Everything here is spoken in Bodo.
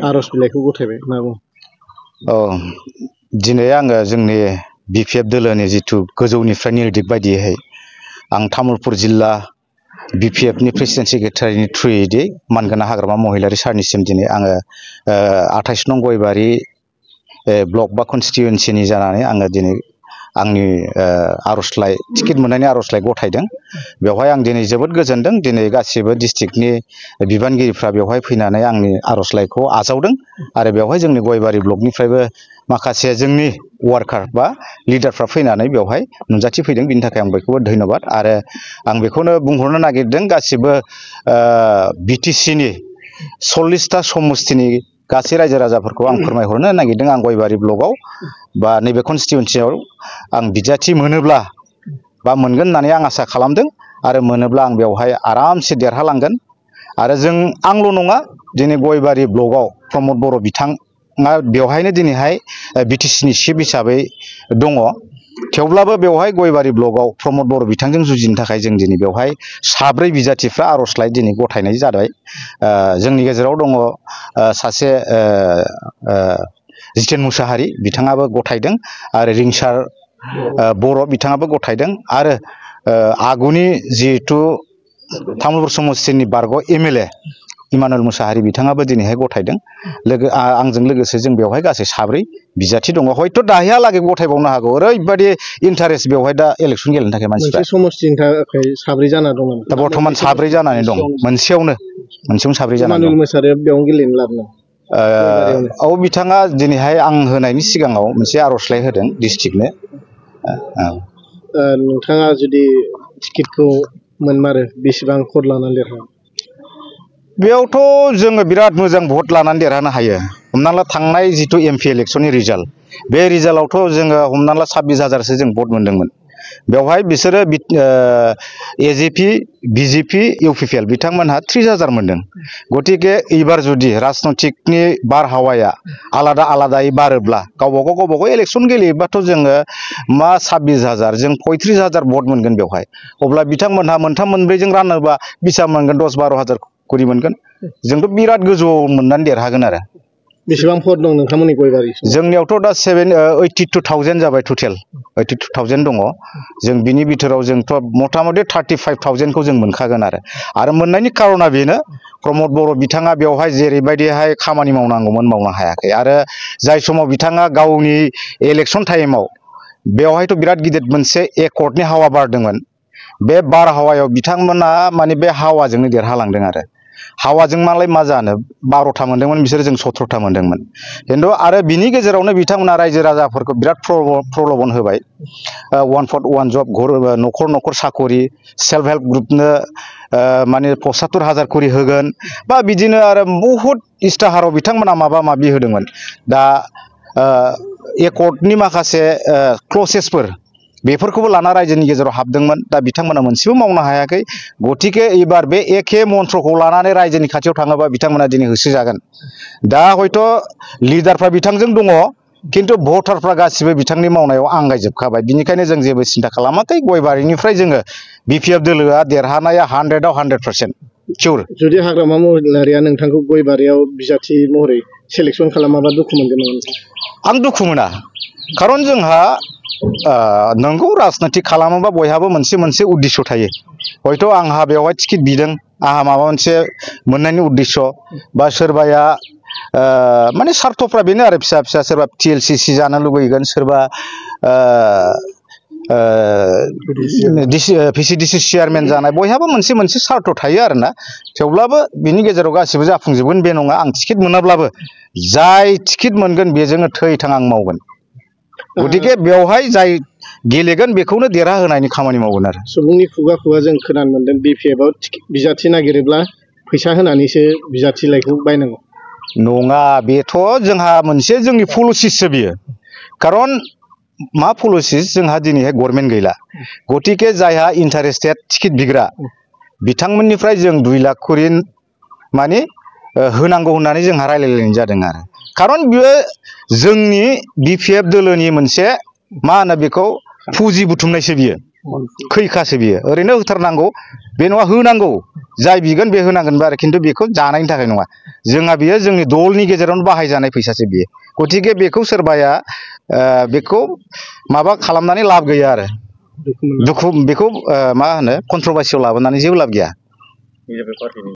आर'ज बिलाइखौ गथायबाय मा बुङो? दिनै आङो जोंनि बिपिएफ दोलोनि जिथु गोजौनिफ्राय निर्देश बायदियै आं तामुलपुर जिल्ला बिपिएफनि प्रेसिडेन्ट सेक्रेटारिनि थ्रुयै मानगोनां हाग्रामा महिलारि सारनिसिम दिनै आङो 28 नं गयबारि ब्लक बा कनस्टिटुवेन्सिनि जानानै आङो दिनै आंनि आर'जलाइ टिकेट मोननायनि आर'जलाइ गथायदों। बेवहाय आं दिनै जोबोद गोजोनदों। दिनै गासिबो डिस्ट्रिक्टनि बिबानगिरिफ्रा बेवहाय फैनानै आंनि आर'जलाइखौ आजावदों आरो बेवहाय जोंनि गयबारि ब्लकनिफ्रायबो माखासे जोंनि वार्कार बा लिडारफ्रा फैनानै बेवहाय नुजाथिफैदों। बिनि थाखाय आं बयखौबो धन्यबाद आरो आं बेखौनो बुंहरनो नागिरदों गासिबो बिटिसिनि 40टा समस्तिनि गासै रायजो राजाफोरखौ आं फोरमायहरनो नागिरदों। आं गयबारि ब्लकआव बा नैबे कनस्टिटुवेन्सियाव आं बिजाथि मोनोब्ला बा मोनगोन होननानै आं आसा खालामदों आरो मोनोब्ला आं बेवहाय आरामसे देरहालांगोन। आरो आंल' नङा, दिनै गयबारि ब्लकआव प्रमद बर' बिथाङा बेवहायनो दिनैहाय बिटिसिनि चिफ हिसाबै दङ। थेवब्लाबो बेवहाय गयबारि ब्लकआव प्रमद बर' बिथांजों जुजिनो थाखाय जों दिनै बेवहाय 4 बिजाथिफ्रा आर'जलाइ दिनै गथायनाय जाबाय। जोंनि गेजेराव दङ सासे जितेन मुसाहारि, बिथाङाबो गथायदों आरो रिंसार बर' बिथाङाबो गथायदों आरो आगुनि जिहेथु तामुलपुर समस्तिनि बारग' एमएलए इमानुएल मुसाहारि बिथाङाबो दिनैहाय गथायदों। आंजों लोगोसे जों बेवहाय गासै 4 बिजाथि दङ। हयथ' दाहालागै गथायबावनो हागौ। ओरैबायदि इन्टारेस्ट बेवहाय दा इलेक्सन गेलेनो थाखाय मानसिफ्रा। मोनसे समस्तिनि थाखाय 4 जाना दं नामा? दा बर्थमान 4 जानानै दं। मोनसेयावनो 4 जानानै दं। इमानुएल मुसाहारिया बेयावनो गेलेनो लाबोनो बिथाङा दिनैहाय आं होनायनि सिगाङाव मोनसे आर'जलाइ होदों डिस्ट्रिक्टनो। नोंथाङा जुदि टिकेटखौ मोनमारो बेसेबां भट लानानै देरहागोन? बेयावथ' जोङो बिराद मोजां भट लानानै देरहानो हायो। हमना ला थांनाय जिथु एमपि इलेक्सननि रिजाल्ट, बे रिजाल्टआवथ' जोङो हमना ला 26,000सो जों भट मोनदोंमोन। बेवहाय बिसोरो एजेपि, बिजेपि, इउपिपिएल बिथांमोनहा 30,000 मोनदों। गतिके एबार जुदि राजनैतिकनि बारहावाया आलादा आलादायै बारोब्ला गावबागाव इलेक्सन गेलेयोबाथ' जोङो मा 26,000 जों 35,000 भट मोनगोन बेवहाय। अब्ला बिथांमोनहा 3, 4जों रानोबा बेसेबां मोनगोन? 10-12,000 खरि मोनगोन। जोंथ' बिराद गोजौआव मोननानै देरहागोन आरो। बेसेबां भट दं नोंथांमोननि गयबारि? जोंनियावथ' दा 82,000 जाबाय टटेल। 82,000 दङ। जों बिनि बिथोराव जोंथ' मथा-मथि 35,000खौ जों मोनखागोन आरो मोननायनि कारना बेनो प्रमद बर' बिथाङा बेवहाय जेरैबायदिहाय खामानि मावनांगौमोन मावनो हायाखै आरो जाय समाव बिथाङा गावनि इलेक्सन टाइमाव बेवहायथ' बिराद गिदिर मोनसे एकर्डनि हावा बारदोंमोन। बे बारहावायाव बिथांमोना माने बे हावाजोंनो देरहालांदों आरो। हावाजों मालाय मा जानो, 12था मोनदोंमोन बिसोरो, जों 17था मोनदोंमोन। खिन्थु आरो बिनि गेजेरावनो बिथांमोना रायजो राजाफोरखौ बिराद प्रल'भन होबाय। 1 भट 1 जब, न'खर न'खर साकरि, सेल्फ हेल्प ग्रुपनो माने 75,000 खरि होगोन बा बिदिनो आरो बहुद इस्ताहाराव बिथांमोना माबा माबि होदोंमोन। दा एकर्डनि माखासे क्लसेसफोर बेफोरखौबो लाना रायजोनि गेजेराव हाबदोंमोन। दा बिथांमोना मोनसेबो मावनो हायाखै। गतिके एबार बे एखे मन्त्रखौ लानानै रायजोनि खाथियाव थाङोबा बिथांमोना दिनै होसोजागोन। दा हयथ' लिडारफ्रा बिथांजों दङ, खिन्थु भटारफ्रा गासिबो बिथांनि मावनायाव आंगायजोबखाबाय। बिनिखायनो जों जेबो सिन्था खालामाखै। गयबारिनिफ्राय जोङो बिपिएफ दोलोआ देरहानाया 100आव 100% सिउर। जुदि हाग्रामा महिलारिया नोंथांखौ गयबारियाव बिजाथि महरै सेलेक्सन खालामाबा दुखु मोनगोन नामा नोंथां? आं दुखु मोना। खारन जोंहा नंगौ राजनितिक खालामोबा बयहाबो मोनसे उद्देश्य थायो। हयथ' आंहा बेवहाय टिकेट बिदों, आंहा माबा मोनसे मोननायनि उद्देश्य बा सोरबाया माने सार्थफ्रा बेनो आरो फिसा फिसा, सोरबा TLCC जानो लुबैगोन, सोरबा VCDC चेयारमेन जानाय, बयहाबो मोनसे सार्थ थायो आरोना। थेवब्लाबो बिनि गेजेराव गासिबो जाफुंजोबगोन बे नङा। आं टिकेट मोनाब्लाबो जाय टिकेट मोनगोन बेजोंनो थै-थां आं मावगोन। गतिके बेवहाय जाय गेलेगोन बेखौनो देरहाहोनायनि खामानि मावगोन आरो। सुबुंनि खुगा जों खोनानो मोन्दों बिपिएफआव बिजाथि नागिरोब्ला फैसा होनानैसो बिजाथिलाइखौ बायनांगौ। नङा, बेथ' जोंहा मोनसे जोंनि पलिसिसो बियो। खारन मा पलिसिस, जोंहा दिनैहाय गभर्नमेन्ट गैला। गतिके जायहा इन्टारेस्टेड टिकेट बिग्रा बिथांमोननिफ्राय जों 2 लाख खरि माने होनांगौ होननानै जोंहा रायलायलायनाय जादों आरो। खारन बियो जोंनि बिपिएफ दोलोनि मोनसे मा होनो बेखौ पुजि बुथुमनायसो बियो। खैखासो बियो ओरैनो होथारनांगौ बे नङा होनांगौ जाय बिगोन बे होनांगोन आरो खिन्थु बेखौ जानायनि थाखाय नङा जोंहा बियो जोंनि दलनि गेजेरावनो बाहायजानाय फैसासो बियो गतिके बेखौ सोरबाया बेखौ माबा खालामनानै लाब गैया आरो दुखु बेखौ मा होनो कन्ट्रभार्सियाव लाबोनानै जेबो लाब गैया